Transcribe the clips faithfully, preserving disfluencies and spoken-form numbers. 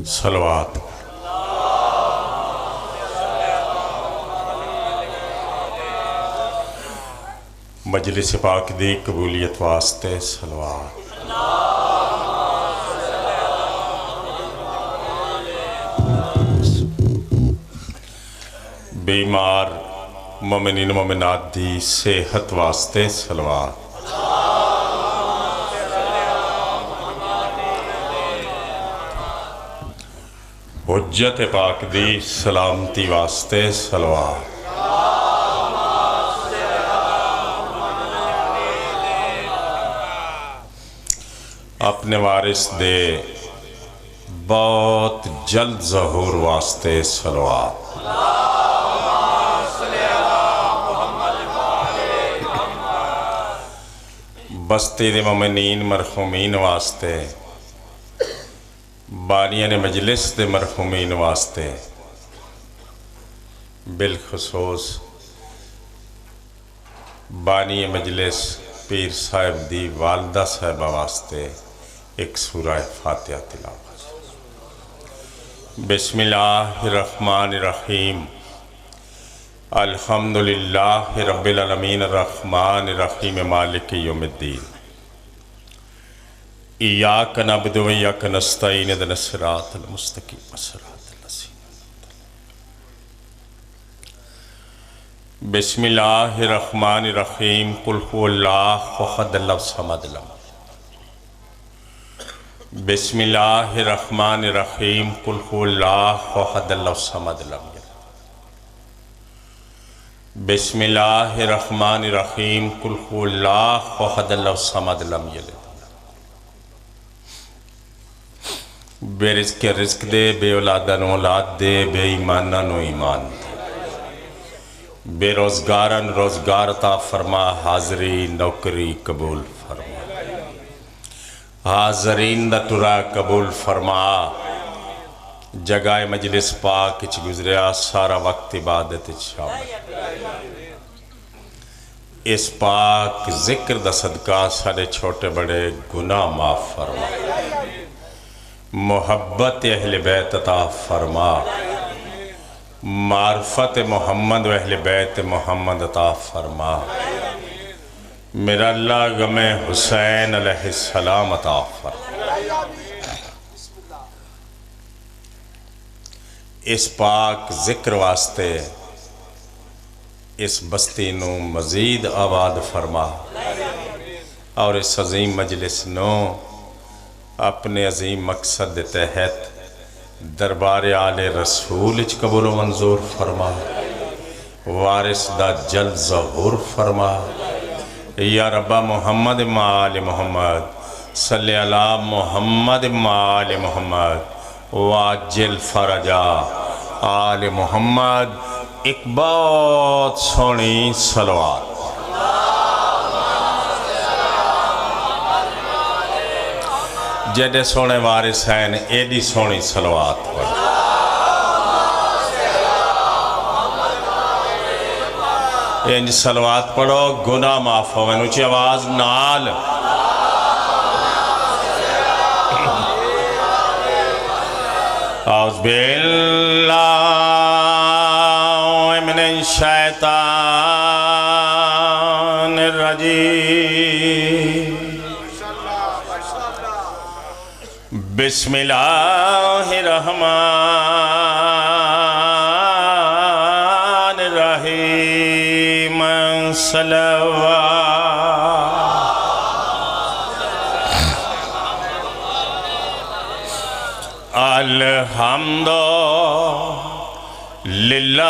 صلوات۔ مجلس پاک دی قبولیت واسطے صلوات۔ بیمار مومنین مومنات دی صحت واسطے صلوات۔ حجت پاک دی سلامتی واسطے صلوات۔ اپنے وارث دے بہت جلد ظہور واسطے صلوات۔ بستی دے مومنین مرحومین واسطے، بانیان مجلس دے مرحومین واسطے، بالخصوص بانی مجلس پیر صاحب دی والدہ صاحبہ واسطے ایک سورہ فاتحہ تلاوت۔ بسم اللہ الرحمن الرحیم۔ الحمد للہ رب العالمین الرحمن الرحیم مالک یوم الدین۔ ایاک نعبد و ایاک نستعین، اہدنا الصراط المستقیم، صراط الذین۔ بسم اللہ الرحمن الرحیم۔ قل هو اللہ احد، اللہ الصمد، لم۔ بسم اللہ الرحمن الرحیم۔ قل هو اللہ احد، اللہ الصمد، لم یلد۔ بسم اللہ الرحمن الرحیم۔ قل هو اللہ احد، اللہ الصمد، لم یلد۔ بے رزق رزق دے، بے اولاداں نو اولاد دے، بے ایماناں نو ایمان دے، بے روزگاراں نو روزگار عطا فرما، حاضری نوکری قبول فرما، حاضرین دا ٹرا قبول فرما۔ جگہ مجلس پاک اچ گزریا سارا وقت عبادت اچ شامل۔ اس پاک ذکر دا صدقہ سارے چھوٹے بڑے گناہ معاف فرما، محبت اہل بیت عطا فرما، معرفت محمد و اہل بیت محمد عطا فرما۔ میرا اللہ غم حسین علیہ السلام عطا فرما۔ اس پاک ذکر واسطے اس بستی نو مزید آباد فرما اور اس عظیم مجلس نو اپنے عظیم مقصد دے تحت دربار آل رسول اچ قبول و منظور فرما، وارث دا جلد ظہور فرما۔ یا رب محمد مع آل محمد، صلی علی محمد مع آل محمد، وعجل فرج آل محمد۔ ایک بہت سوہنی صلوات۔ جیڈے سوہنے وارث ہیں، ایڈی سوہنی صلوات پڑھو۔ انج صلوات پڑھو، گناہ معاف ہوون۔ اچی آواز نال۔ اعوذ باللہ من الشیطان الرجیم۔ بسم اللہ الرحمن الرحیم۔ صلوات۔ الحمد للہ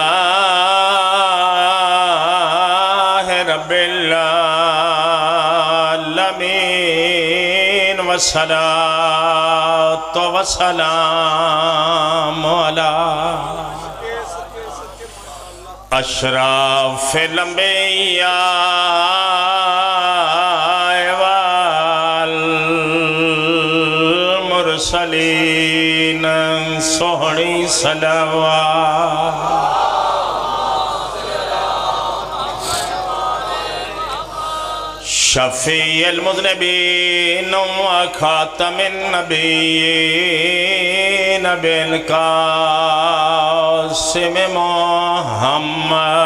رب العالمین، والصلاة والسلام علی اشرف الانبیاء والمرسلین، سوہنی صلوات۔ شفیع المذنبین و خاتم النبیین بالقاسم محمد۔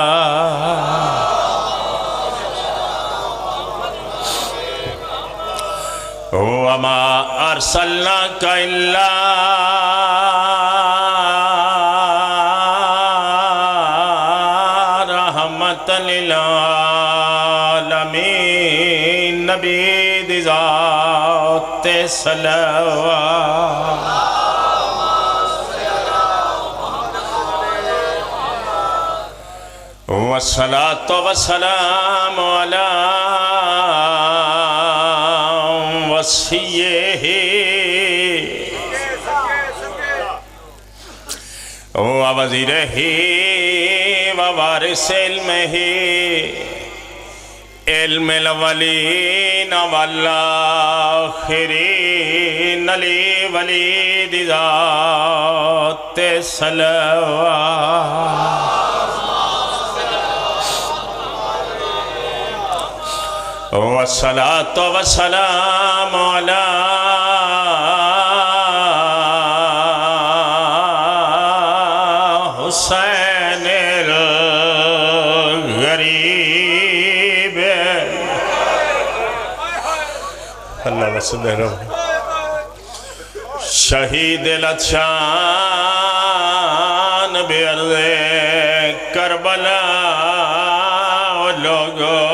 وما أرسلناك إلا رحمة للعالمين۔ نبی دی ذات تے صلوات۔ والصلاة والسلام على وصيه ووزيره ووارث علمه، علم الأولين والآخرين، علی ولی دی ذات تے صلوات۔ والصلاة والسلام على حسین الغریب۔ اللہ وسلم۔ شہید لت شان بے عرض کربلا، او لوگو،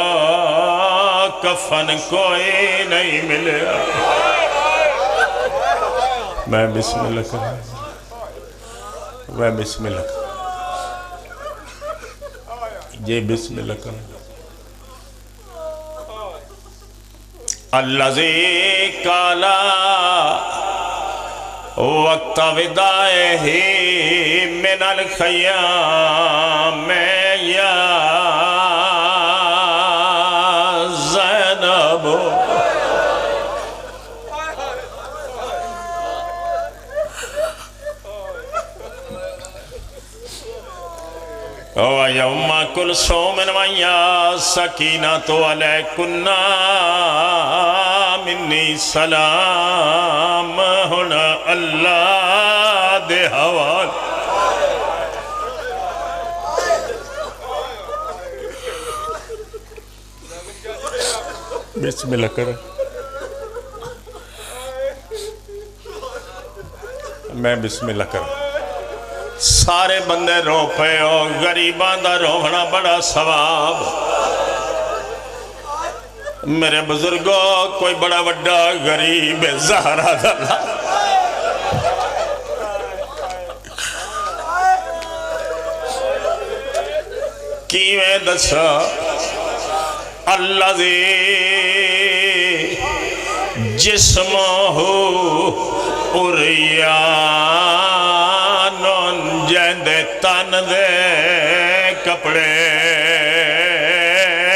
کفن کوئی نہیں ملیا۔ میں بسم اللہ کروں۔ میں بسم اللہ کروں۔ جی بسم اللہ کروں۔ الذي قال وقت وداعه من الخيام: يا زينب، ويا أم كلثوم ويا سكينة عليكن مني سلام۔ ہن اللہ دے حوالے۔ بسم اللہ کر۔ میں بسم اللہ کر۔ سارے بندے رو پئے ہو، غریباں دا رونا بڑا ثواب۔ میرے بزرگو، کوئی بڑا وڈا غریب ہے، زہرا دا لال۔ کیویں دساں؟ الذي جسمه عريان، جیندے تن دے کپڑے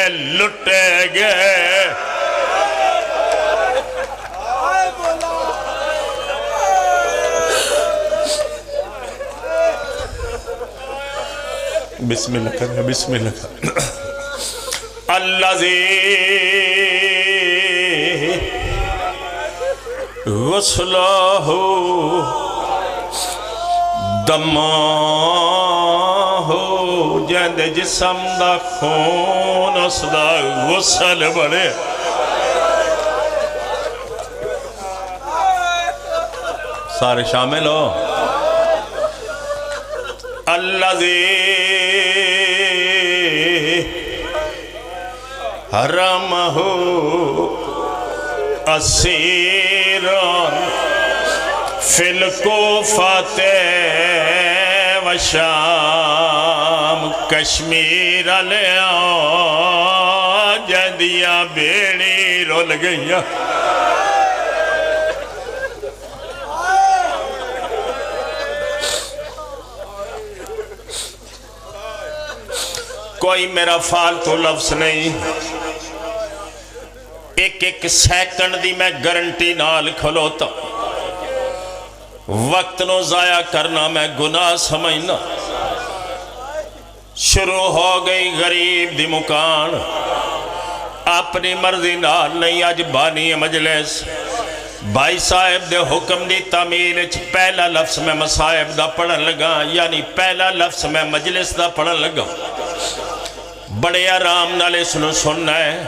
لٹے گئے۔ بسم اللہ کر، بسم اللہ کر۔ الذي غسله دمه، جیندے جسم دا خون اس دا غسل بنے۔ سارے شامل ہو۔ الذي رماه أسير في الكوفة والشام، کشمیر آلیاں، جیندیاں بیڑی رل گئیاں۔ کوئی میرا فالتو لفظ نہیں، ایک ایک سیکنڈ دی میں گارنٹی نال کھلوتا۔ وقت نو ضائع کرنا میں گناہ سمجھنا۔ شروع ہو گئی غریب دی مکان، اپنی مرضی نال نہیں، اج بانی مجلس بھائی صاحب دے حکم دی تعمیل اچ پہلا لفظ میں مصائب دا پڑھن لگا، یعنی پہلا لفظ میں مجلس دا پڑھن لگا۔ بڑے آرام نال اس نو سننا ہے۔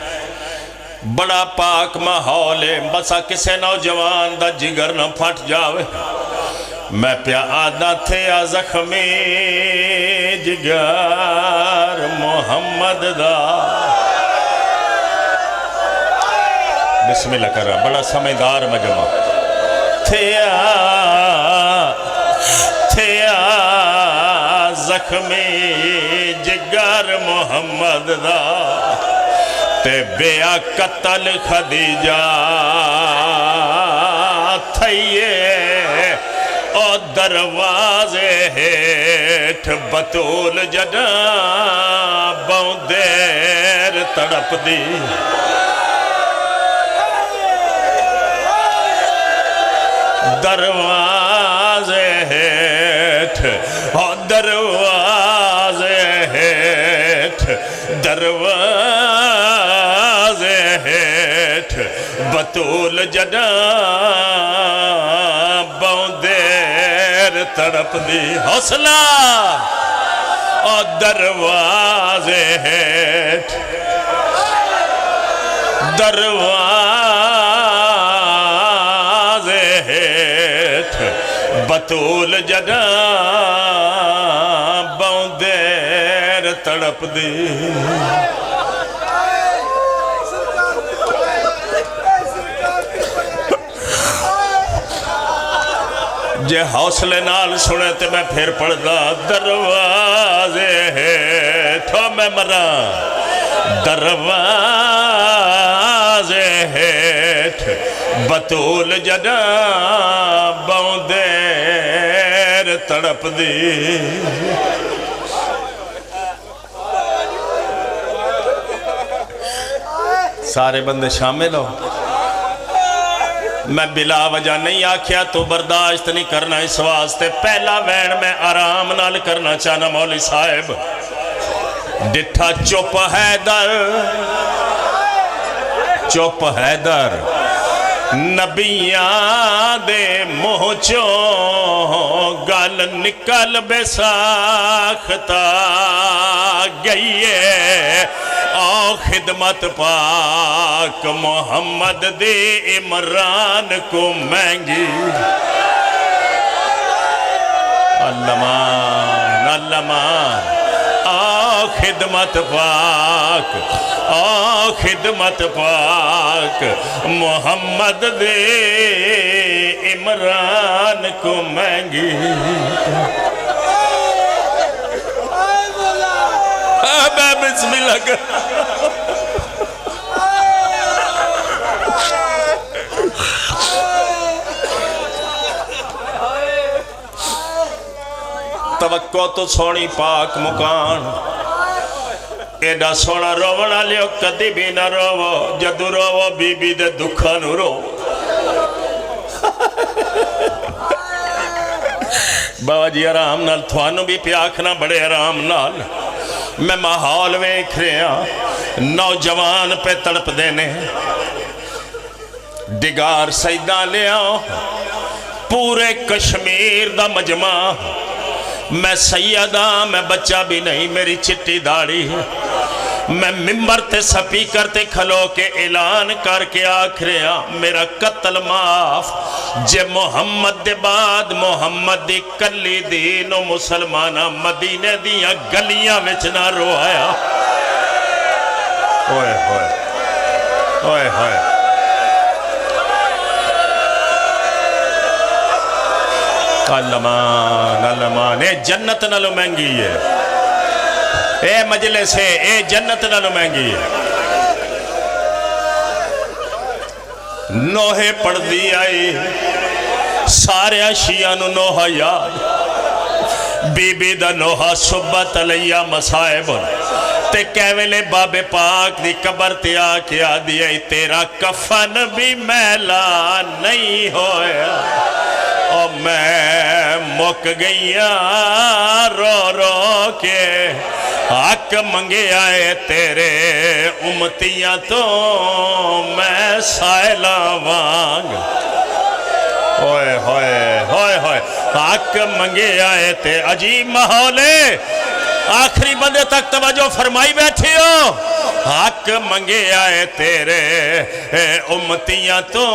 بڑا پاک ماحول ہے، بسا کسے نوجوان دا جگر نہ پھٹ جاوے۔ میں پیا آدھا تھیا زخمی جگر محمد دا۔ بسم اللہ کرا، بڑا سمجھدار مجمع۔ تھیا، تھیا زخمی جگر محمد دا، تے بیا قتل خدیجہ تھئیے۔ او دروازے ہیٹھ بتول جڈاں بہوں دیر تڑپدی۔ دروازے ہیٹھ، او دروازے ہیٹھ، دروازے ہیٹھ بتول جڈاں بہوں دیر تڑپدی۔ حوصلہ۔ او دروازے ہیٹھ، دروازے ہیٹھ بتول جڈاں بہوں دیر تڑپدی۔ جے حوصلے نال سنے تے میں پھر پڑھدا، دروازے ہیٹھ، او میں مراں، دروازے ہیٹھ بتول جڈاں بہوں دیر تڑپدی۔ سارے بندے شامل ہو۔ میں بلا وجہ نہیں آکھیا، تو برداشت نہیں کرنا، اس واسطے پہلا وین میں آرام نال کرنا چاہنا۔ مولوی صاحب، ڈٹھا چپ حیدر، چپ حیدر، نبیاں دے منہ چوں گل نکل بیساخت آ گئی ہے۔ او خدمت پاک محمد دی عمران کو مہنگی۔ الامان، الامان۔ او خدمت پاک، او خدمت پاک محمد دے عمران کو مہنگی۔ میں بسم اللہ کر۔ توقع تو سوہنی پاک مکان۔ ایڈا سوہنا روون آلیو کدی بھی نہ روو، جدوں روو بی بی دے دکھاں نو روو۔ بابا جی آرام نال، تھانوں بھی پیا آکھنا بڑے آرام نال۔ میں ماحول ویکھ رہیا، نوجوان پہ تڑپدے نے۔ ڈگار سیداں لیا، پورے کشمیر دا مجمع۔ میں سید ہاں، میں بچہ بھی نہیں، میری چٹی داڑھی۔ میں ممبر تے سپیکر تے کھلو کے اعلان کر کے آکھ رہیا، میرا قتل معاف۔ جے محمد دے بعد محمد دی کلی دھی نو مسلماناں مدینے دیاں گلیاں وچ نہ روایا۔ اوئے ہوئے، اوئے ہوئے۔ الامان، الامان، اے جنت نالوں مہنگی ہے۔ اے مجلس ہے، اے جنت نالوں مہنگی ہے۔ نوحے پڑھدی آئی، سارے شیعاں نو نوحہ یاد۔ بی بی دا نوحہ صبت علیہ مصائب۔ تے کہہ ویلے بابے پاک دی قبر تے آ کے آدھی آئی، تیرا کفن بھی میلا نہیں ہویا۔ او میں مک گئی ہاں رو رو کے۔ حق منگیا اے تیرے امتیاں تو میں سائلاں وانگ۔ اوئے ہوئے، ہوئے ہوئے۔ حق منگیا اے تے عجیب ماحول اے۔ آخری بندے تک توجہ فرمائی بیٹھے ہو۔ حق منگیا اے تیرے اے امتیاں تو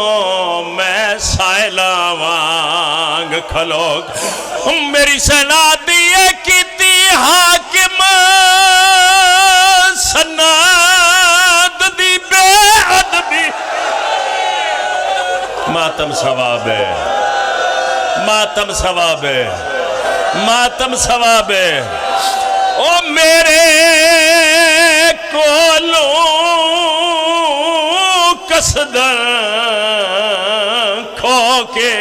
میں سائلاں وانگ کھلو۔ میری سینا دی اے کیتی حاکم سناد دی بے ادبی۔ ماتم ثواب ہے، ماتم ثواب ہے، ماتم ثواب ہے۔ او میرے کولوں قصداً کھو کے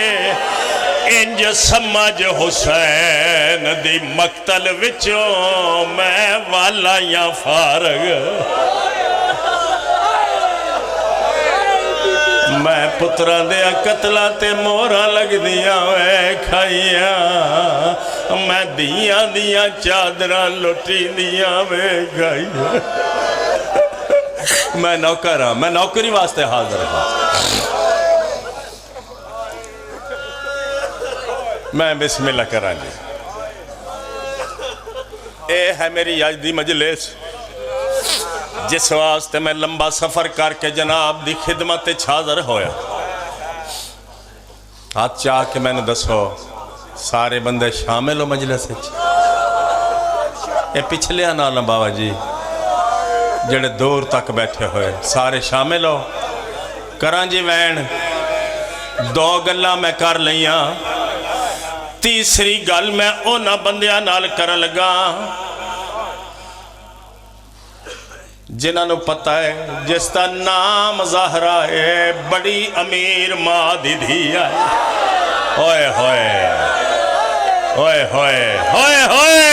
انج سمجھ حسین دی مقتل وچوں میں والا یا فارغ۔ میں پتراں دیاں قتلاں تے مہراں لگدیاں ویکھائیاں۔ میں دھیاں دیاں چادراں لٹیندیاں ویکھائیاں۔ میں نوکر ہاں، میں نوکری واسطے حاضر ہاں۔ میں بسم اللہ کراں جی۔ اے ہے میری اج دی مجلس، جس واسطے میں لمبا سفر کر کے جناب دی خدمت وچ حاضر ہویا۔ ہاتھ چا کے مینوں دسو، سارے بندے شامل ہو مجلس وچ؟ اے پچھلیاں نال بابا جی، جڑے دور تک بیٹھے ہوئے، سارے شامل ہو؟ کراں جی وین، دو گلاں میں کر لئیاں، تیسری گل میں انہاں بندیاں نال کرن لگا جنہاں نوں پتہ ہے، جس دا نام زہرا ہے، بڑی امیر ماں دی دھی ہے۔ ہوئے ہوئے، ہوئے ہوئے، ہوئے ہوئے۔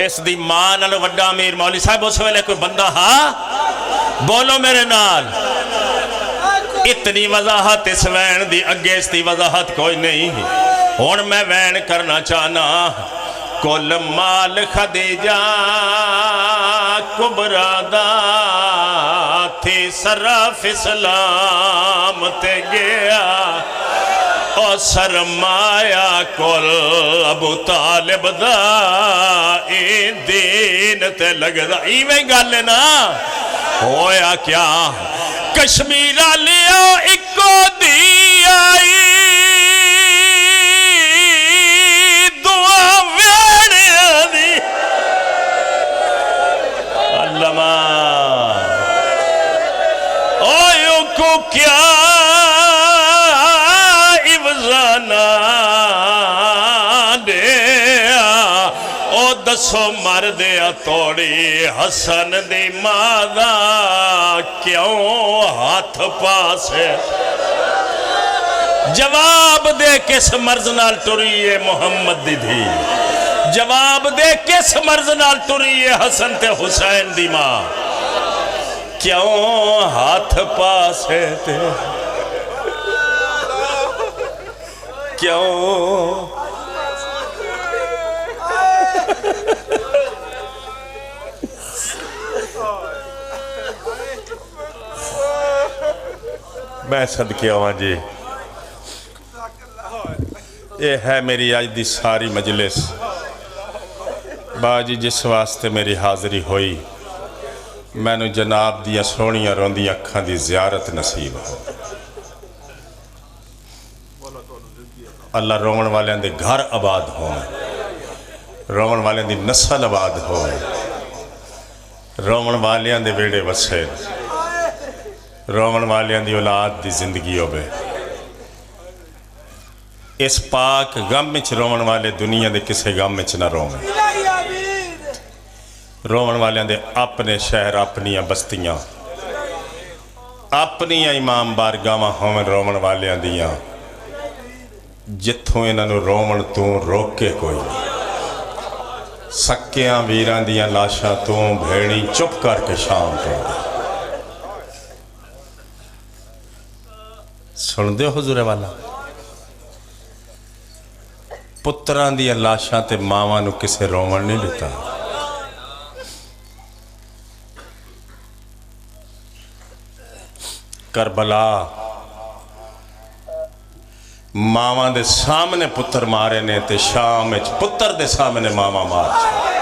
اس دی ماں نالوں وڈا امیر مولوی صاحب اس ویلے کوئی بندہ ہا؟ بولو میرے نال۔ اتنی وضاحت اس وین دی، اگے اس دی وضاحت کوئی نہیں۔ ہن میں وین کرنا چاہنا۔ کل مال خدیجہ کبریٰ دا تھی صرف اسلام تے گیا، او سرمایہ کل ابو طالب دا ایں دین تے لگدا۔ ایویں گل ہے نا؟ ہویا کیا؟ کشمیر آلیو، اکو دھی آئی، دعا ویڑیاں دی۔ علامہ، اوئے اوکوں کیا عوض نہ ڈیا؟ او دسو مر دیا توڑی حسن دی ماں دا کیوں ہتھ پاسے؟ جواب دے، کس مرض نال ٹری ہے محمد دی دھی؟ جواب دے، کس مرض نال ٹری ہے حسن تے حسین دی ماں؟ کیوں ہتھ پاسے تے؟ کیوں؟ میں صدقے آواں جی، اے ہے میری اج دی ساری مجلس۔ با جی، جس واسطے میری حاضری ہوئی، مینوں جناب دیاں سوہنیاں روندیاں اکھاں دی زیارت نصیب ہو۔ اللہ روون والیاں دے گھر آباد ہون، روون والیاں دی نسل آباد ہووے، روون والیاں دے ویڑے وسے، روون والیاں دی اولاد دی زندگی ہووے۔ اس پاک غم وچ روون والے دنیا دے کسے غم وچ نہ روون۔ روون والیاں دے اپنے شہر، اپنیاں بستیاں، اپنیاں امام بارگاہواں ہوون روون والیاں دیاں، جتھوں انہاں نوں روون توں روکے کوئی نہیں۔ سکیاں ویراں دیاں لاشاں توں بھیڑی چپ کر کے شام پوندی۔ سن دے ہو حضور والا؟ پتراں دیاں لاشاں تے ماواں نو کسے روون نہیں ڈتا۔ کربلا، ماواں دے سامنے پتر مارے نے تے شام اچ پتر دے سامنے ماواں مار چھوڑے۔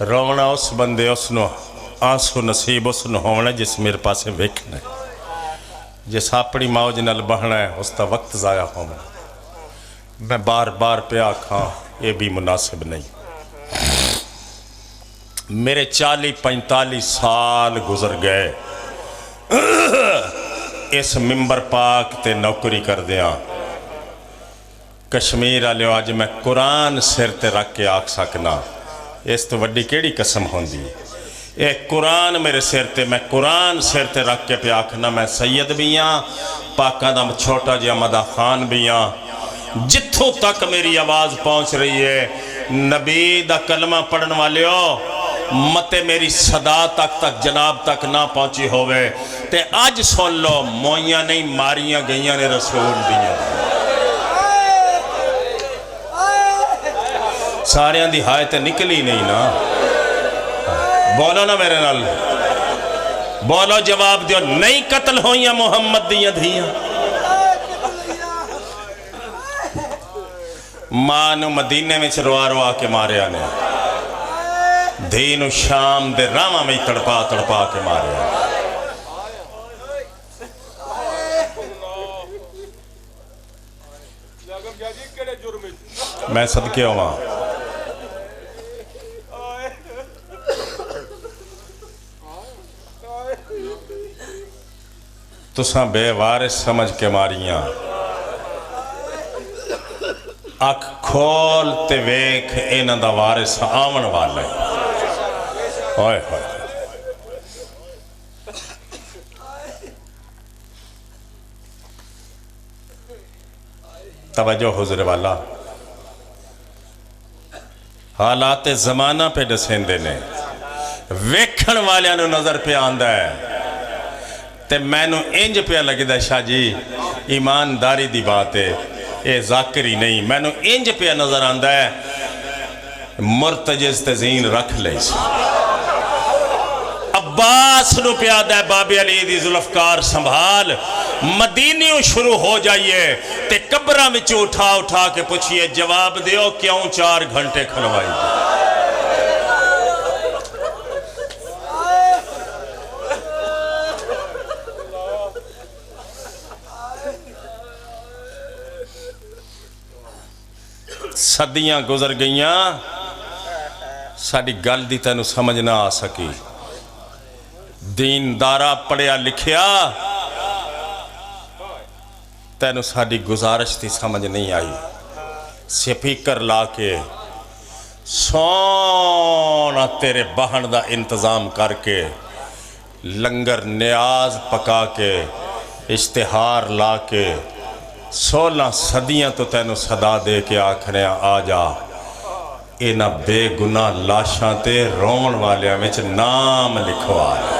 رونا اس بندے اس نو، آنسو نصیب اس نو ہونا جس میرے پاسے ویکھنا ہے، جس اپنی موج نال بہنا ہے، اس دا وقت ضائع ہونا۔ میں بار بار پیا آکھاں، یہ بھی مناسب نہیں۔ میرے چالی پینتالی سال گزر گئے اس ممبر پاک تے نوکری کردیاں۔ کشمیر آلیو، اج میں قرآن سر تے رکھ کے آکھ سکنا، اس تو وڈی کیڑی قسم ہوندی؟ اے قرآن میرے سر تے، میں قرآن سر تے رکھ کے پیا آکھنا، میں سید بھی ہاں، پاکاں دا چھوٹا جہا مداح خان بھی ہاں۔ جتھوں تک میری آواز پہنچ رہی ہے، نبی دا کلمہ پڑھن والیو، متے میری صدا تک، تک جناب تک نہ پہنچی ہووے، تے اج سن لو، موئیاں نہیں ماریاں گئیاں نے رسول دیاں۔ ساریاں دی ہائے تے نکلی نہیں نا۔ بولو نا میرے نال، بولو، جواب دیو، نہیں قتل ہوئیاں محمد دیاں دھیاں؟ ماں نو مدینے وچ روا روا کے ماریا نے، دھی نو شام دے راواں وچ تڑپا تڑپا کے ماریا۔ میں صدقے ہوواں۔ تساں بے وارث سمجھ کے ماریاں۔ اکھ کھول تے ویکھ، انہاں دا وارث آون والا ہے۔ اوئے ہوئے۔ توجہ حضور والا، حالات زمانہ پہ ڈسیندے نے، ویکھن والیاں نو نظر پہ آندا ہے۔ تے مینوں انج پیا لگدا ہے شاہ جی، ایمانداری دی بات ہے، اے ذاکر ہی نہیں، مینوں انج پیا نظر آندا ہے۔ مرتجز تے زین رکھ لئی سی۔ عباس نو پیا آہدا ہے، بابے علی دی ذوالفقار سنبھال، مدینیوں شروع ہو جائیے تے قبراں وچوں اٹھا اٹھا کے پچھیے، جواب دیو کیوں چار گھنٹے کھلوائی؟ صدیاں گزر گئیاں، ساڈی گل دی تینوں سمجھ نہ آ سکی۔ دیندارا پڑھیا لکھیا، تینوں ساڈی گزارش دی سمجھ نہیں آئی۔ سپیکر لا کے سوہنا تیرے بہن دا انتظام کر کے، لنگر نیاز پکا کے، اشتہار لا کے، سولہ صدیاں تو تینوں صدا دے کے آکھنے آں، آ جا، انہاں بے گناہ لاشاں تے رون والیاں وچ نام لکھوا لے۔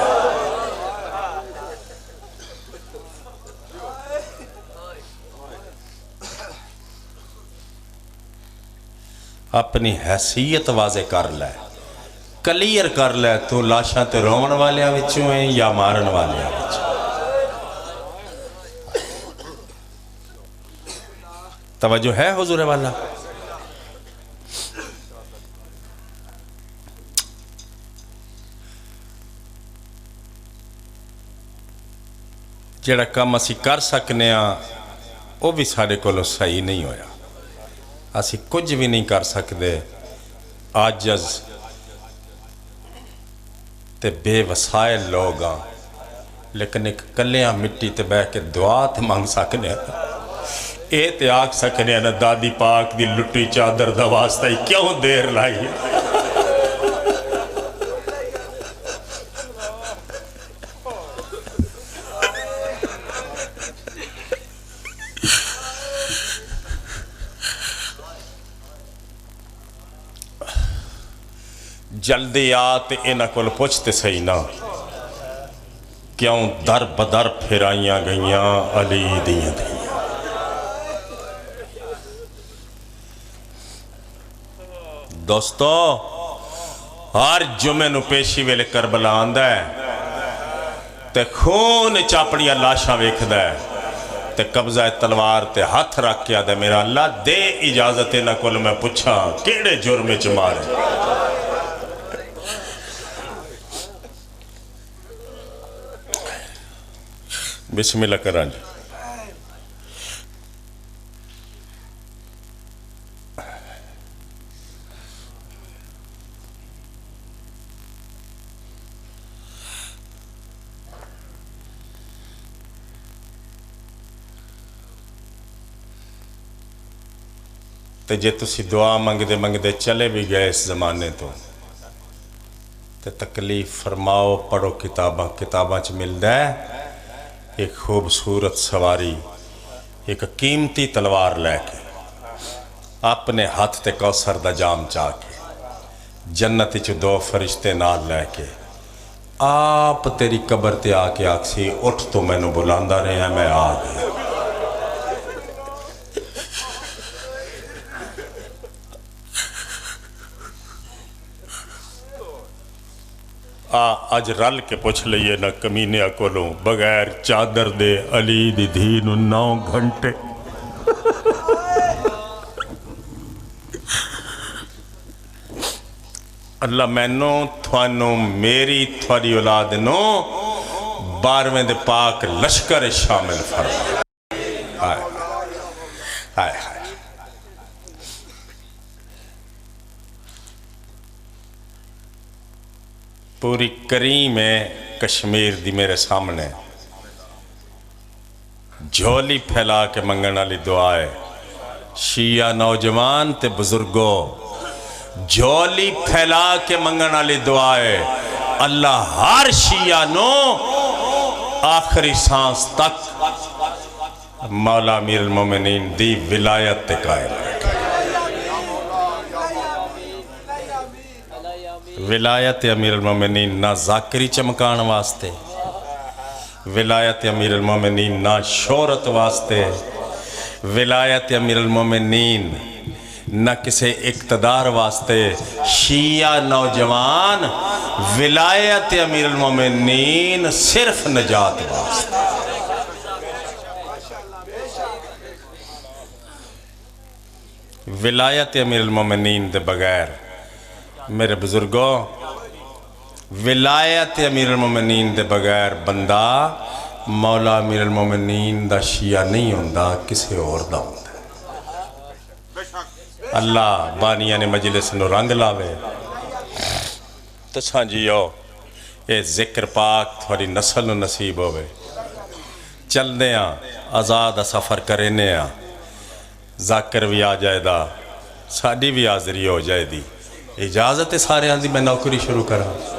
اپنی حیثیت واضح کر لے، کلیئر کر لے، تو لاشاں تے رون والیاں وچوں ہے یا مارن والیاں وچوں؟ توجہ ہے حضور والا؟ جڑا کم اسی کر سکنے ہاں، وہ بھی ساڈے کولوں صحیح نہیں ہویا۔ اسی کچھ بھی نہیں کر سکدے، عاجز تے بے وسائل لوگ ہاں، لیکن ایک کلیاں مٹی تے بہ کے دعا تے منگ سکنے ہاں۔ اے تے آکھ سکنے ہاں نا، دادی پاک دی لٹی چادر دا واسطہ ہی کیوں دیر لائی ہے؟ جلدی آ تے انہاں کول پچھ تے سہی نا، کیوں در بدر پھرائیاں گئیاں علی دیاں دھیاں۔ دوستو، ہر جمعے نو پیشی ویلے کربلا آندا ہے تے خون اچ اپنیاں لاشاں ویکھدا ہے تے قبضہ تلوار تے ہتھ رکھ کے آہدا ہے، میرا اللہ، دے اجازت انہاں کول میں پچھاں کیڑے جرم اچ مارے۔ بسم اللہ کراں جی۔ تے جے تسی دعا منگدے منگدے چلے وی گئے اس زمانے تو، تے تکلیف فرماؤ، پڑھو کتاباں، کتاباں چ ملدا ہے ایک خوبصورت سواری، ایک قیمتی تلوار لے کے، اپنے ہتھ تے کوثر دا جام چا کے، جنت اچ دو فرشتے نال لے کے، آپ تیری قبر تے آ کے آکھسی، "اٹھ، تو مینوں بلاندا رہیا، میں آ گیا۔" آ، اج رل کے پچھ لئیے نہ کمینیاں کولوں، بغیر چادر دے علی دی دھی نوں نو گھنٹے۔ اللہ مینوں، تھانوں، میری، تھوڑی اولاد نوں بارہویں دے پاک لشکر اچ شامل فرما۔ ہائے، ہائے، ہائے۔ پوری کریم ہے کشمیر دی میرے سامنے۔ جھولی پھیلا کے منگن والی دعا ہے۔ شیعہ نوجوان تے بزرگو، جھولی پھیلا کے منگن والی دعا ہے۔ اللہ ہر شیعہ نو آخری سانس تک مولا امیر المومنین دی ولایت تے قائم رکھے۔ ولایت امیر المومنین نہ ذاکری چمکان واسطے، ولایت امیر المومنین نہ شہرت واسطے، ولایت امیر المومنین نہ کسے اقتدار واسطے۔ شیعہ نوجوان، ولایت امیر المومنین صرف نجات واسطے۔ ولایت امیر المومنین دے بغیر، میرے بزرگو، ولایت امیر المومنین دے بغیر بندہ مولا امیر المومنین دا شیعہ نہیں ہوندا، کسے ہور دا ہوندا۔ اللہ بانیان مجلس نو رنگ لاوے۔ تساں جیو، اے ذکر پاک تھوڑی نسل نو نصیب ہووے۔ چلدے ہاں، آزاد سفر کرینے ہاں۔ ذاکر وی آ جائے دا، ساڈی وی حاضری ہو جائے دی۔ اجازت ہے سارے آن دی میں نوکری شروع کراں؟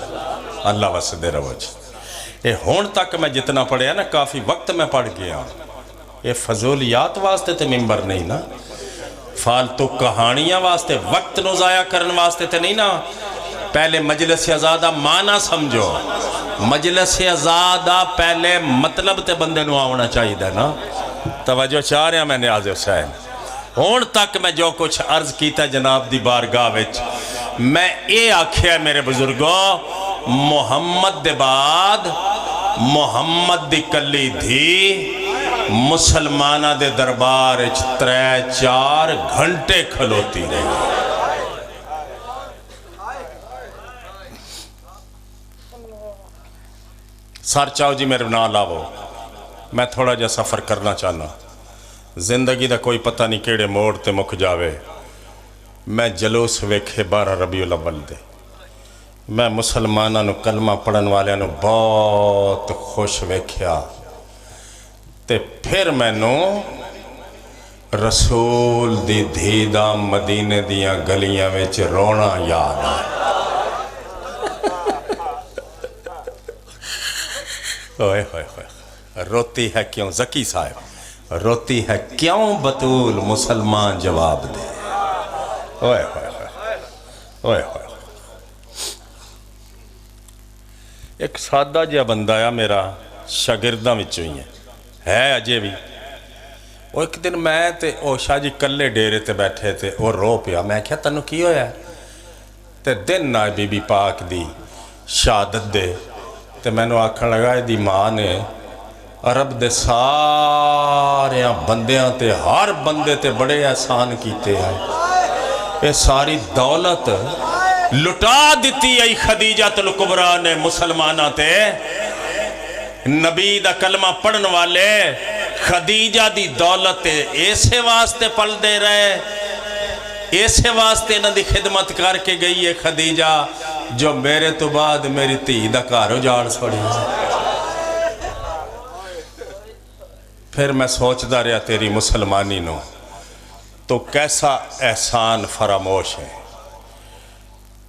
اللہ وسدے رہو جی۔ اے ہن تک میں جتنا پڑھیا نا، کافی وقت میں پڑھ گیا۔ اے فضولیات واسطے تے ممبر نہیں نا، فالتو کہانیاں واسطے، وقت نو ضائع کرن واسطے تے نہیں نا۔ پہلے مجلس عزا دا معنی سمجھو، مجلس عزا دا پہلے مطلب تے بندے نو آونا چاہیے نا۔ توجہ چاہ رہا میں نیاز حسین۔ ہن تک میں جو کچھ عرض کیتا جناب دی بارگاہ وچ، میں اے آکھیا میرے بزرگو، محمد دے بعد محمد دی کلی دھی مسلماناں دے دربار اچ ترے چار گھنٹے کھلوتی رہی۔ سر چاؤ جی میرے نال آوو، میں تھوڑا جہا سفر کرنا چاہنا۔ زندگی دا کوئی پتہ نہیں کیڑے موڑ تے مک جاوے۔ میں جلوس ویکھے بارہ ربیع الاول دے، میں مسلماناں نو، کلمہ پڑھن والیاں نو بہت خوش ویکھیا۔ تے پھر مینوں رسول دی دھی دا مدینے دیاں گلیاں وچ رونا یاد آیا۔ اوئے ہوئے ہوئے، روتی ہے کیوں ذکی صاحب، روتی ہے کیوں بتول، مسلمان جواب دے۔ اوئے ہوئے ہوئے، اوئے ہوئے ہوئے۔ ایک سادہ جہا بندہ آ، میرا شاگرداں وچوں ہی ہے، ہے اجے وی۔ او ایک دن میں تے او شاہ جی کلے ڈیرے تے بیٹھے تے او رو پیا۔ میں کہیا، "تینوں کی ہویا ہے؟" تے دن آئے بی بی پاک دی شہادت دے، تے مینوں آکھن لگا، "ایدی ماں نے عرب دے ساریاں بندیاں تے، ہر بندے تے بڑے احسان کیتے ہیں۔ اے ساری دولت لٹا دتی آئی خدیجۃ الکبریٰ نے مسلماناں تے۔" نبی دا کلمہ پڑھن والے خدیجہ دی دولت تے اسے واسطے پلدے رہے، اسے واسطے انہاں دی خدمت کر کے گئی ہے خدیجہ، جو میرے تو بعد میری دھی دا گھر اجاڑ چھوڑیا۔ پھر میں سوچدا رہیا، تیری مسلمانی نو تو کیسا احسان فراموش ہے؟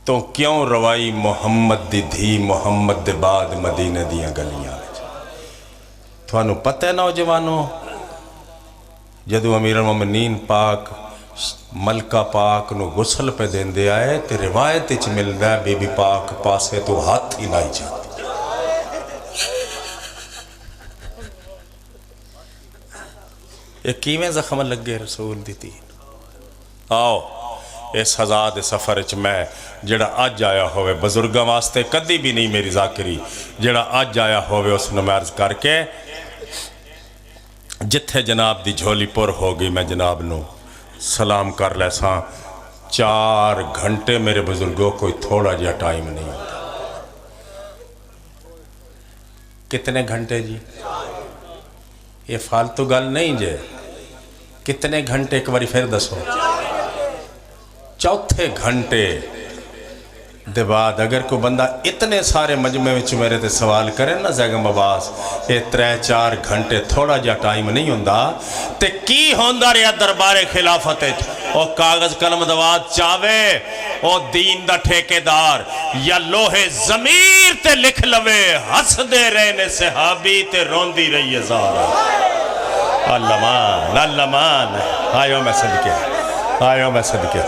تو کیوں روائی محمد دی دھی محمد دے بعد مدینے دیاں گلیاں وچ؟ تھانوں پتہ ہے نوجوانو، جدوں امیر المومنین پاک ملکہ پاک نو غسل پہ دیندے آئے تے روایت وچ ملدا ہے، بی بی پاک پاسے تو ہاتھ ہی لائی جاندی۔ یہ کیویں زخم لگے رسول دی دھی؟ آؤ، اس سزا دے سفر وچ میں جڑا اج آیا ہوئے، بزرگاں واسطے کدی بھی نہیں میری ذاکری، جڑا اج آیا ہوئے اس نوں میں عرض کر کے، جتھے جناب دی جھولی پر ہو گئی، میں جناب نو سلام کر لیساں۔ چار گھنٹے میرے بزرگوں کوئی تھوڑا جہا ٹائم نہیں ہوتا۔ کتنے گھنٹے جی؟ یہ فالتو گل نہیں جے۔ کتنے گھنٹے، ایک باری پھر دسو۔ چوتھے گھنٹے دے بعد اگر کوئی بندہ اتنے سارے مجمع وچ میرے تے سوال کرے نا، زیگم عباس، اے ترے چار گھنٹے تھوڑا جہا ٹائم نہیں ہوندا؟ تے کی ہوندا رہیا دربار خلافت وچ؟ او کاغذ قلم دوا چاوے، او دین دا ٹھیکیدار یا لوہے ضمیر تے لکھ لوے، ہسدے رہے نے صحابی تے روندی رہی ہے زہرا۔ اللہ مان، اللہ مان۔ آیو میں صدقے، آیو میں صدقے۔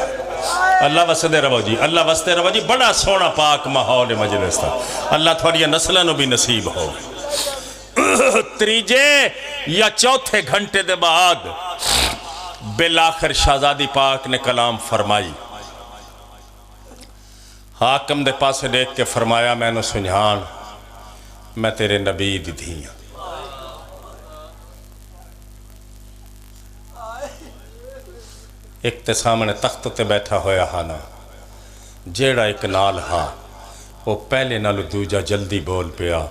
اللہ وسدے رہو جی، اللہ وسدے رہو جی۔ بڑا سوہنا پاک ماحول ہے مجلس دا۔ اللہ تھوڑیاں نسلاں نو بھی نصیب ہو۔ تریجے یا چوتھے گھنٹے دے بعد بالآخر شہزادی پاک نے کلام فرمائی۔ حاکم دے پاسے ڈیکھ کے فرمایا، "مینوں سنجھان، میں تیرے نبی دی دھی ہاں۔" ایک تے سامنے تخت تے بیٹھا ہویا ہا نا، جیڑا ایک نال ہا، او پہلے نالوں دوجا جلدی بول پیا۔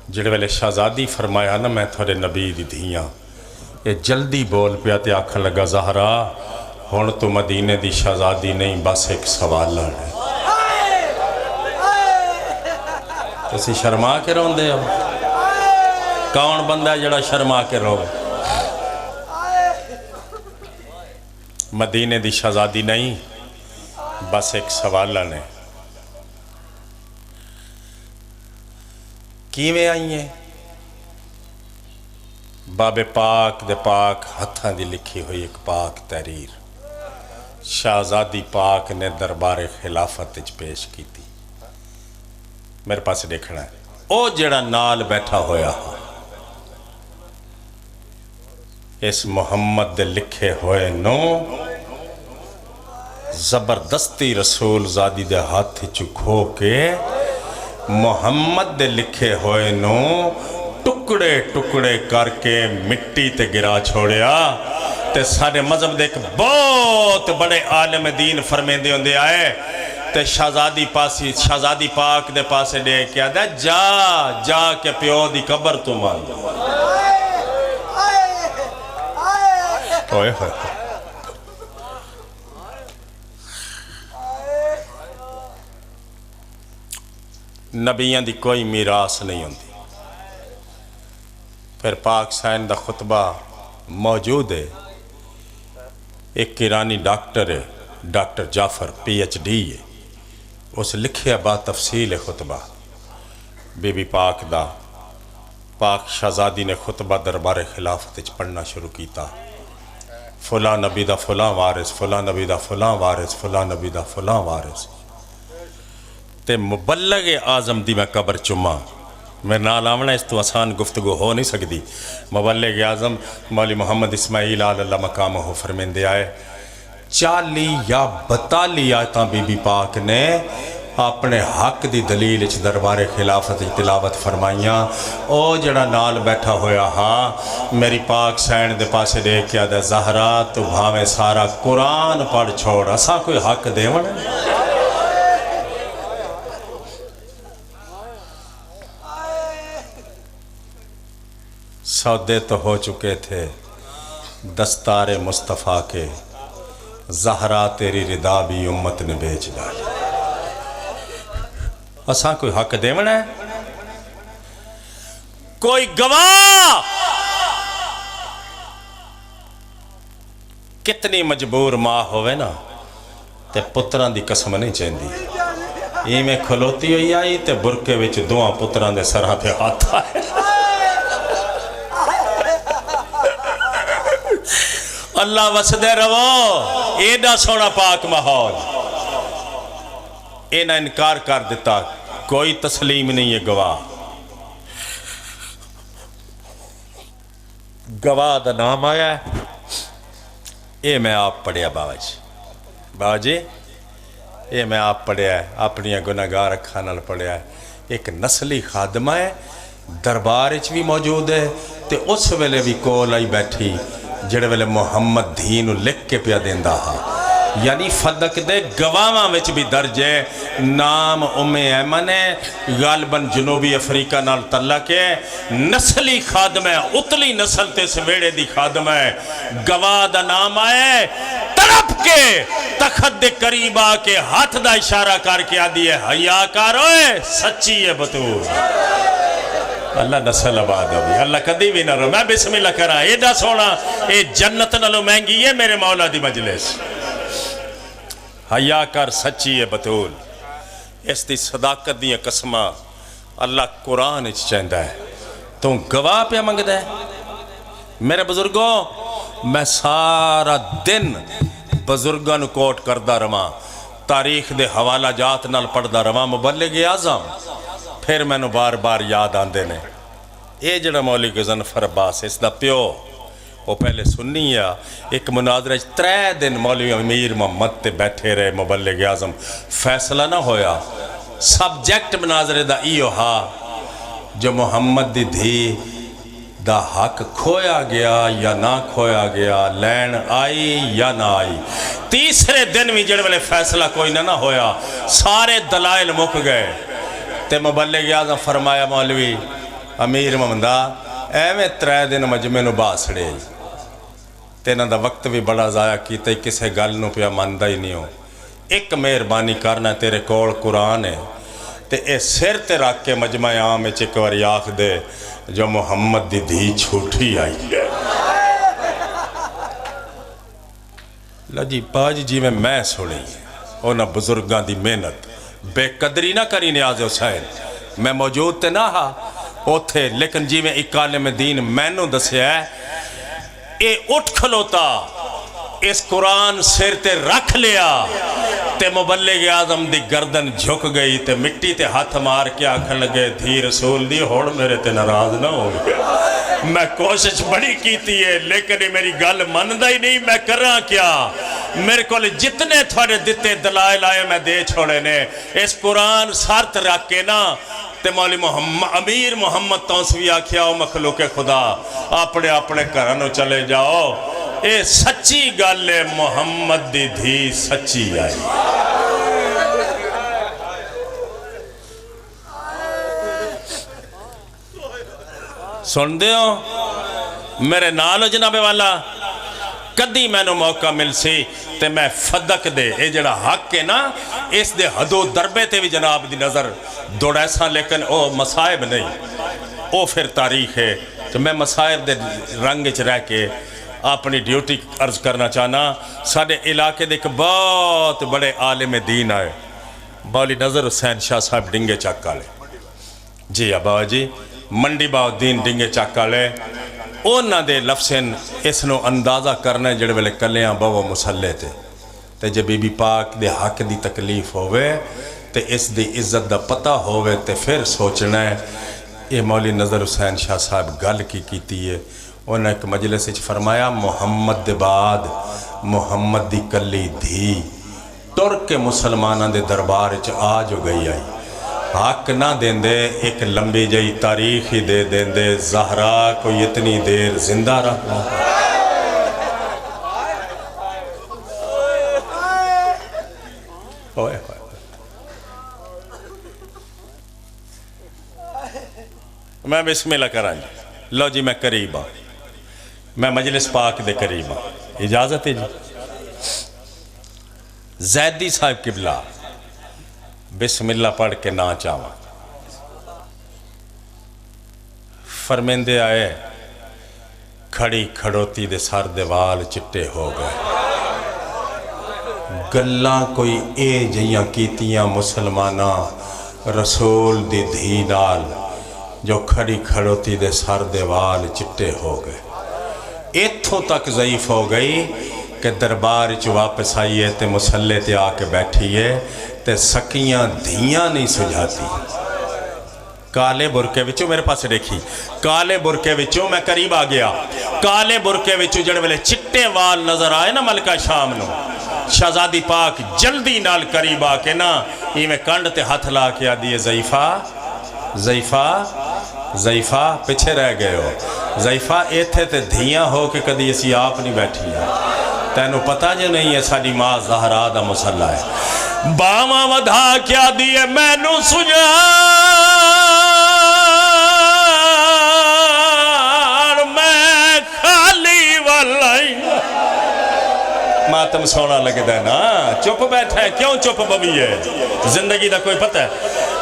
جڑے ویلے شہزادی فرمایا نا، "میں تھوڑے نبی دی دھی ہاں"، اے جلدی بول پیا تے آکھن لگا، "زہرا، ہن تو مدینے دی شہزادی نہیں، بس ایک سوال ہے۔" تسی شرما کے روندے ہو؟ کون بندہ ہے جڑا شرما کے روے؟ مدینے دی شہزادی نہیں، بس ایک سوال نے۔ کیویں آئی ہے؟ بابے پاک دے پاک ہتھاں دی لکھی ہوئی ایک پاک تحریر شہزادی پاک نے دربار خلافت وچ پیش کیتی۔ میرے پاس دیکھنا ہے، او جڑا نال بیٹھا ہویا ہا، اس محمد دے لکھے ہوئے نو زبردستی رسول زادی دے ہاتھ چوں کھو کے محمد دے لکھے ہوئے نو ٹکڑے ٹکڑے کر کے مٹی تے گرا چھوڑیا۔ تے ساڈے مذہب دے ایک بہت بڑے عالم دین فرمیندے ہوندے آئے، تے شہزادی پاسی، شہزادی پاک دے پاسے ڈے کے آدھا، "جا، جا کے پیو دی قبر تو مانگ۔" اوئے ہوئے ہوئے۔ نبیاں دی کوئی میراث نہیں ہوندی۔ پھر پاک سائن دا خطبہ موجود ہے۔ ایک ایرانی ڈاکٹر ہے، ڈاکٹر جعفر، پی ایچ ڈی ہے، اس لکھیا با تفصیل ہے خطبہ بی بی پاک دا۔ پاک شہزادی نے خطبہ دربار خلافت وچ پڑھنا شروع کیتا، "فلاں نبی دا فلاں وارث، فلاں نبی دا فلاں وارث، فلاں نبی دا فلاں وارث۔" تے مبلغ اعظم دی میں قبر چوماں۔ میرے نال آونا، اس تو آسان گفتگو ہو نہیں سکدی۔ مبلغ اعظم مولوی محمد اسماعیل اعلی اللہ مقامہ فرمیندے آئے، چالی یا بتالی آیتاں بی بی پاک نے اپنے حق دی دلیل اچ دربار خلافت اچ تلاوت فرمائیاں۔ او جڑا نال بیٹھا ہویا ہا، میری پاک سین دے پاسے ڈیکھ کے آدھا، "زہرا، تو بھاویں سارا قرآن پڑھ چھوڑ، اساں کوئی حق دیون ہے؟" سودے تو ہو چکے تھے دستار مصطفیٰ کے، زہرا تیری ردا بھی امت نے بیچ ڈالی۔ اساں کوئی حق دیونا ہے؟ کوئی گواہ؟ کتنی مجبور ماں ہووے نا، تے پتراں دی قسم نہیں چیندی۔ ایویں کھلوتی ہوئی آئی تے برقعے وچ دوواں پتراں دے سراں تے ہاتھ آئے۔ اللہ وسدے رہو، ایڈا سوہنا پاک ماحول۔ انہاں انکار کر دتا، کوئی تسلیم نہیں ہے گواہ۔ گواہ دا نام آیا ہے، اے میں آپ پڑھیا بابا جی۔ بابا جی، اے میں آپ پڑھیا ہے، اپنیاں گناہگار اکھاں نال پڑھیا ہے۔ ایک نسلی خادمہ ہے، دربار اچ بھی موجود ہے، تے اس ویلے بھی کول آئی بیٹھی، جڑے ویلے محمد دھی نو لکھ کے پیا دیندا ہا۔ یعنی فدق دے گواہاں وچ بھی درج ہے، نام ام ایمن ہے، غالباً جنوبی افریقہ نال تعلق ہے۔ نسلی خادمہ ہے، اتلی نسل تے اس ویڑے دی خادمہ ہے۔ گواہ دا نام آیا ہے، تڑپ کے تخت دے قریب آ کے ہاتھ دا اشارہ کر کے آدھی ہے، "حیا کر اوئے، سچی ہے بتول۔" اللہ نسل آباد ہوئی، اللہ کدی بھی نہ رو۔ میں بسم اللہ کراں، ایڈا سوہنا، اے جنت نالوں مہنگی ہے میرے مولا دی مجلس۔ حیا کر، سچی ہے بتول۔ اس دی صداقت دیاں قسماں اللہ قرآن اچ چیندا ہے۔ تو گواہ پیا منگدا ہے؟ میرے بزرگوں، میں سارا دن بزرگاں نو کوٹ کردا رہواں، تاریخ دے حوالہ جات نال پڑھدا رہواں، مبلغ اعظم پھر مینوں بار بار یاد آندے نے۔ اے جڑا مولوی غضنفر عباس، اس دا پیو، او پہلے سنی آ، ایک مناظرے اچ ترے دن مولوی امیر محمد تے بیٹھے رہے، مبلغ اعظم، فیصلہ نہ ہویا۔ سبجیکٹ مناظرے دا ایہو ہا جو محمد دی دھی دا حق کھویا گیا یا نہ کھویا گیا، لین آئی یا نہ آئی۔ تیسرے دن وی جڑے ویلے فیصلہ کوئی نہ نہ ہویا، سارے دلائل مک گئے۔ تے مبلغ اعظم فرمایا، مولوی امیر محمد، ایویں ترے دن مجمع نو بہا سڑے، تے انہاں دا وقت وی بڑا ضائع کیتا، کسے گل نو پیا مندا ہی نہیں ہو۔ ایک مہربانی کرنا، تیرے کول قرآن ہے، تے اے سر تے رکھ کے مجمع عام وچ ایک واری آکھ دے جو محمد دی دھی جھوٹی آئی ہے۔ لو جی، پاج جی میں، میں سنی انہاں بزرگاں دی محنت، بے قدری نہ کری نیاز حسین۔ میں موجود تے نہ ہا اوتھے، لیکن جی میں ایک عالم دین مینوں دسیا ہے، اے اٹھ کھلوتا، اس قرآن سر تے رکھ لیا، تے مبلغ اعظم دی گردن جھک گئی، تے مٹی تے ہتھ مار کے آکھن لگے، "دھی رسول دی، ہن میرے تے ناراض نہ ہو۔" میں کوشش بڑی کیتی ہے، لیکن یہ میری گل مندا ہی نہیں، میں کراں کیا؟ میرے کول جتنے تھوڑے دتے دلائل آئے، میں دے چھوڑے نے۔ اس قرآن سر تے رکھ کے نا، تے مولوی محمد، امیر محمد تونسوی آکھیا، "او مخلوق خدا، اپنے اپنے گھراں نو چلے جاؤ، اے سچی گل ہے، محمد دی دھی سچی آئی۔" سن دے ہو میرے نال ہو جناب والا، کدی مینوں موقع مل سی تے میں فدق دے، اے جڑا حق ہے نا، اس دے حدود ضربے تے بھی جناب دی نظر دوڑیساں، لیکن او مصائب نہیں، او پھر تاریخ ہے۔ تو میں مصائب دے رنگ وچ رہ کے اپنی ڈیوٹی عرض کرنا چاہنا۔ ساڈے علاقے دے ایک بہت بڑے عالم دین آئے، مولوی نذر حسین شاہ صاحب ڈنگے چک والے۔ جی ہاں بابا جی، منڈی بہاؤالدین ڈنگے چک والے، انہاں دے لفظ ہن، اس نو اندازہ کرنا ہے جڑے ویلے کلیاں بہو مصلے تے، تے جے بی بی پاک دے حق دی تکلیف ہووے تے اس دی عزت دا پتہ ہووے تے فر سوچنا ہے۔ اے مولوی نظر حسین شاہ صاحب گل کی کیتی ہے۔ انہاں ہک مجلس اچ فرمایا، محمد دے بعد محمد دی کلی دھی ٹر کے مسلماناں دے دربار اچ آ جو گئی آئی۔ حق نہ دیندے، ہک لمبی جئی تاریخ ہی دے دیندے، زہرا کوئی اتنی دیر زندہ رہنا۔ اوئے ہوئے۔ میں بسم اللہ کراں جی۔ لو جی، میں قریب ہاں، میں مجلس پاک دے قریب ہاں، اجازت ہے جی؟ زیدی صاحب قبلہ، بسم اللہ پڑھ کے نہ چاواں۔ فرمیندے آئے، کھڑی کھڑوتی دے سر دے وال چٹے ہو گئے۔ گلاں کوئی اے جیاں کیتیاں مسلماناں رسول دی دھی نال، جو کھڑی کھڑوتی دے سر دے وال چٹے ہو گئے۔ ایتھوں تک ضعیف ہو گئی کہ دربار اچ واپس آئی ہے تے مصلے تے آ کے بیٹھی ہے تے سکیاں دھیاں نہیں سجھاتی۔ کالے برقعے وچوں، میرے پاسے ڈیکھی، کالے برقعے وچوں میں قریب آ گیا۔ کالے برقعے وچوں جڑے ویلے چٹے وال نظر آئے نا ملکہ شام نو، شہزادی پاک جلدی نال قریب آ کے نا ایویں کنڈ تے ہتھ لا کے آدھی ہے، "ضعیفہ، ضعیفہ، ضعیفہ، پچھے رہ گئے ہو۔ ضعیفہ، ایتھے تے دھیاں ہو کے کدی اسی آپ نہیں بیٹھیاں۔ تینوں پتہ جو نہیں ہے، ساڈی ماں زہرا دا مصلی ہے۔" باواں ودھا کے آدھی ہے، "مینوں سنجان، میں خالی ول آئی۔" ماتم سوہنا لگدا ہے نا، چپ بیٹھا ہے، کیوں چپ بوی ہے؟ زندگی دا کوئی پتہ ہے؟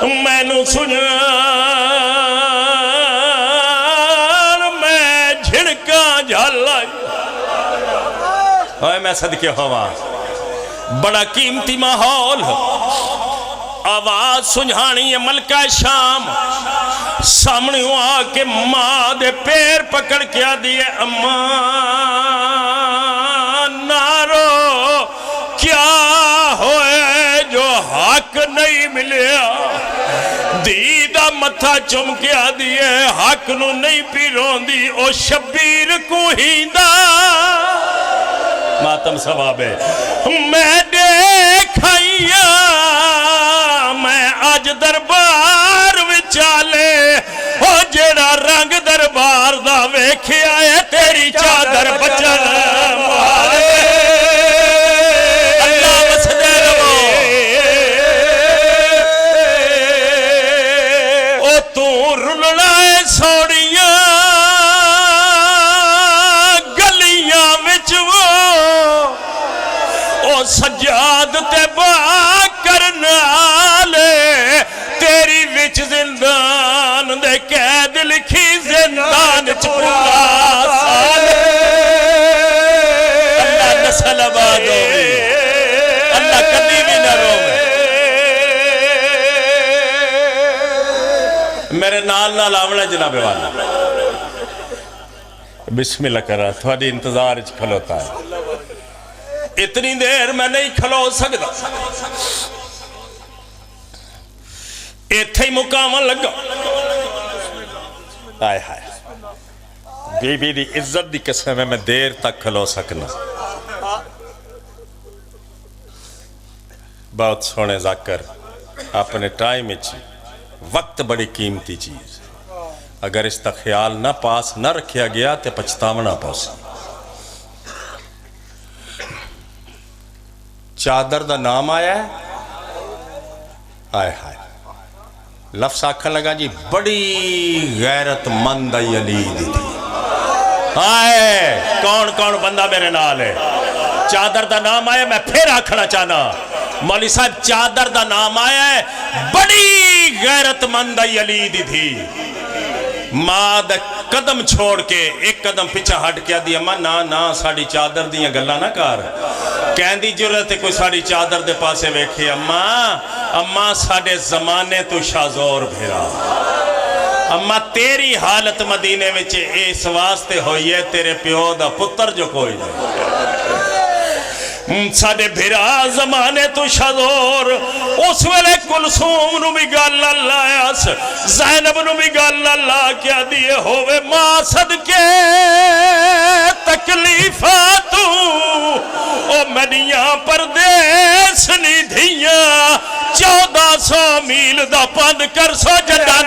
"مینوں سنجان، میں جھڑکاں جھل آئی۔" ہائے میں صدقے ہوواں، بڑا قیمتی ماحول۔ آواز سنجھانی ہے ملکہ شام۔ سامنے آ کے ماں دے پیر پکڑ کے آدھی ہے، "اماں، نہ رو، کیا ہوئے جو حق نہیں ملیا؟" دھی دا متھا چم کے آدھی ہے، "حق نو نہیں پی روندی، او شبیر کو ہیندا۔" ماتم ثواب ہے۔ میں ڈیکھ آئی آں، میں اج دربار وچالے، او جیڑا رنگ دربار دا ویکھیا ہے، تیری چادر بچن مہار۔ اللہ وسدے رہو۔ او توں رلنا ہے سوڑیاں گلیاں وچ، وہ او سجاد تے باکر نال، تیری وچ زندان دے قید لکھی، زندان چ پورا سال۔ اللہ نسل آباد ہووے، اللہ کدی بھی نہ رووے۔ میرے نال نال آونا جناب والا۔ بسم اللہ کرا، تھوڑی انتظار وچ کھلوتا ہے۔ اتنی دیر میں نہیں کھلو سکدا۔ ایتھے ہی مکاون لگا۔ ہائے ہائے۔ بی بی دی عزت دی قسم ہے، میں دیر تک کھلو سکنا۔ بہت سوہنے ذاکر، اپنے ٹائم اچ وقت بڑی قیمتی چیز، اگر اس دا خیال نہ پاس نہ رکھیا گیا تے پچھتاونا پوسی۔ چادر دا نام آیا ہے؟ ہائے ہائے۔ لفظ آکھن لگا جی، بڑی غیرت مند آئی علی دی تھی۔ ہائے، کون کون بندہ میرے نال ہے؟ چادر دا نام آیا، میں پھر آکھنا چاہنا، مولوی صاحب، چادر دا نام آیا ہے، بڑی غیرت مند آئی علی دی تھی۔ ماں دا قدم چھوڑ کے ایک قدم پیچھے ہٹ کے آدھی، "اماں، نہ، نہ، ساڈی چادر دیاں گلاں نہ کر۔" کہندی جرت تے کوئی ساڈی چادر دے پاسے ویکھے، اماں، اماں ساڈے زمانے تو شاہ زور بھیرا۔ اماں تیری حالت مدینے وچ اس واسطے ہوئی ہے، تیرے پیو دا پتر جو کوئی نہیں۔ ساڈے بھرا زمانے تو شزور، اس ویلے کلثوم نو بھی گل نہ لایا س، زینب نو بھی گل نہ لا کے آدھی ہے ہووے ماں صدقے تکلیفاں تو، او میڈیاں پردیس نی دھیاں، چودہ سو میل دا پندھ کر سو جڈا